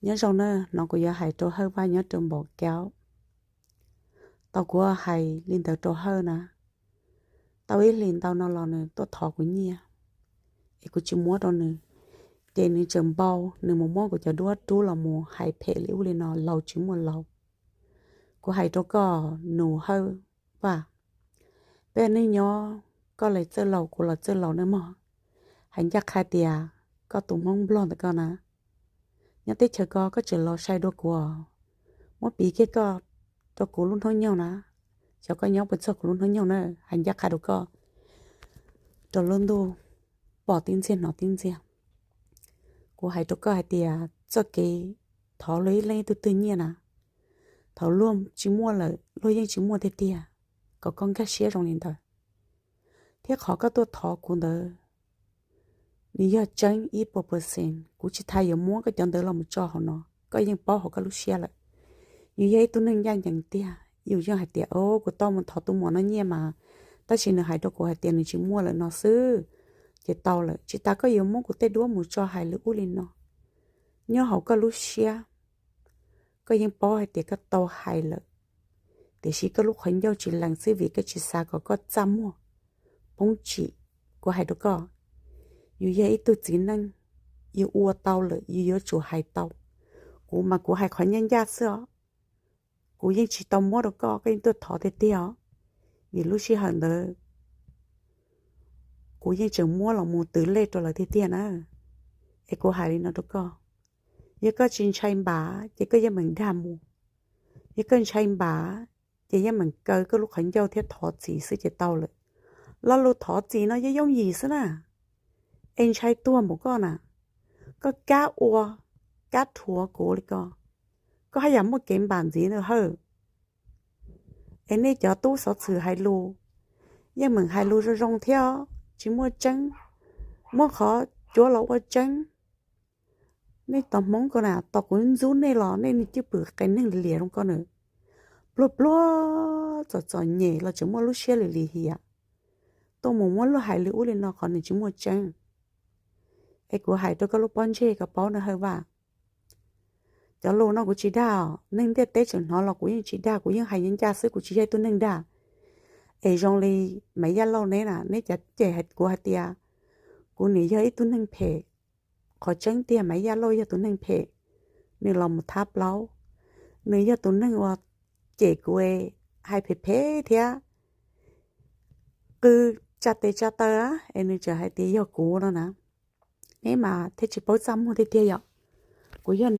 Nyob zoo na, no kuv yuav hais rau Hawj Vaj nyob rau Npaum Kaub. Tau kuv hais li ntawd rau Hawj na, tau ib hlis ntau no los nws tuaj thov kuv nyiaj, es kuv tsis muab rau nws. Ces nws tseem npau, nws mus muab kuv cov duab rub los mus hais phem li ub li no, laus tsis muaj laus. Kuv hais rau koj nus Hawj Vaj, peb neej nyob, koj los txawj laus kuv los txawj laus nawb mog. Hais ncaj qha tias koj tus Hmoob Nplog ntawm koj na, nyob teb chaws ko koj tseem los sai dua kuv, muab piv kiag koj rau kuv lub hnub nyoog na, xyov koj nyob puas txog kuv lub hnub nyoog na. Hais ncaj qha rau koj, rau lub ntuj pom tib ntxiag hnov tib ntxiag. Kuv hais rau koj hais tias txoj kev thov luag ib leeg ib tug twg nyiaj na, thaum luag tsis muaj lawm, luag yeej tsis muaj tiag tiag, kom koj nkag siab zoo li ntawd. Thiab qhov koj tuaj thov kuv ntawd, nws yog tseeb ib puas percent, kuv tsis tas yuav muab koj cov ntawd los mus tso hauv no, koj yeej paub hauv koj lub siab lawm. Yus yog ib tug neeg ncaj ncees tiag, yus yeej hais tias, o, kuv tau mus thov tus muam no nyiaj mas, tab sis nws hais rau kuv hais tias nws tsis muaj lawm no xwb, ces tau lawm. Tsis tas koj yuav muab kuv tej duab mus tso hais li ub li no, nyob hauv koj lub siab, koj yeej paub hais tias koj tau hais lawm, tiam sis koj lub qhov ncauj tsis lees xwb vim koj tsis xav kom koj txaj muag poob tsim. Kuv hais rau koj, yus yog ib tug txiv neej, yus ua tau lawm yus yuav tsum hais tau. Kuv mas kuv hais qhov ncaj ncaj xwb os, kuv yeej tsis tau muab rau koj, koj yeej tuaj thov tiag tiag os, vim lub sij hawm ntawd kuv yeej tseem muab los mus twv lej rau lawv tiag tiag na. Es kuv hais li no rau koj, yog koj tsis ntshai npam ces koj yeej meem dag mus, yog koj ntshai npam ces yeej meem kaw koj lub qhov ncauj thiab thov txim xwb ces tau lawm. Lo lus thov txim no yeej yooj yim xwb na, es ntshai tuag npaum koj na, koj kab ua, kab rhuav kuv li ko, koj haj yam muaj kev npam ntxiv na Hawj. Es nej cov tub xov xwm hais lus, yeej meem hais lus zoo zoo thiab, tsis muaj tseeb, muab qhov cuav los ua tseeb. Nej tos Hmoob ko na, tos kuv ntxub nej los nej cwj pwm qias neeg liam zoo ko na, pluag pluag txom txom nyem los tseem muaj lub siab lim lim hiam, tuaj mus muab luag hais li ub li no qhov nws tsis muaj tseeb. Es kuv hais rau koj lub pob ntseg kom paub na Hawj Vaj, cov lus no kuv tsis dag os, neeg ntiaj teb tseem hnov los kuv yeej tsis dag, kuv yeej hais ncaj ncaj xwb, kuv tsis yog ib tug neeg dag. Es zoo li Maiv Yaj Lauj neb na, neb cav cem kuv hais tias kuv nim yog ib tug neeg phem. Qhov tseeb tiag Maiv Yaj Lauj yog tus neeg phem, nws los mus thab plaub, nws yog tus neeg uas cem kuv, hais phem phem thiab qw tsa tes tsa taw, es nws tseem hais tias yog kuv no na. Neb mas thiaj tsis paub txaj muag tiag tiag yom. Kuv yog